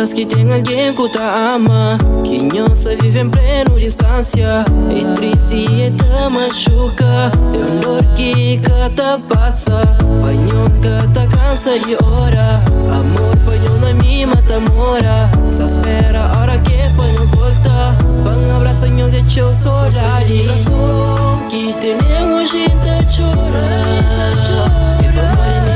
Horas ki ten alguien ku ta ama, ki nhos sa vive en pleno distancia, é triste e é ta machuca. É un dor ki ka ta passa. Pa nhos ka ta cansa di ora. Amor pa nhos na mi mata mora. Sa spera hora que pa nhos volta. Pa abraça nhos é txeu saudade. Coração ki tene hoje ta chora. E pa mori.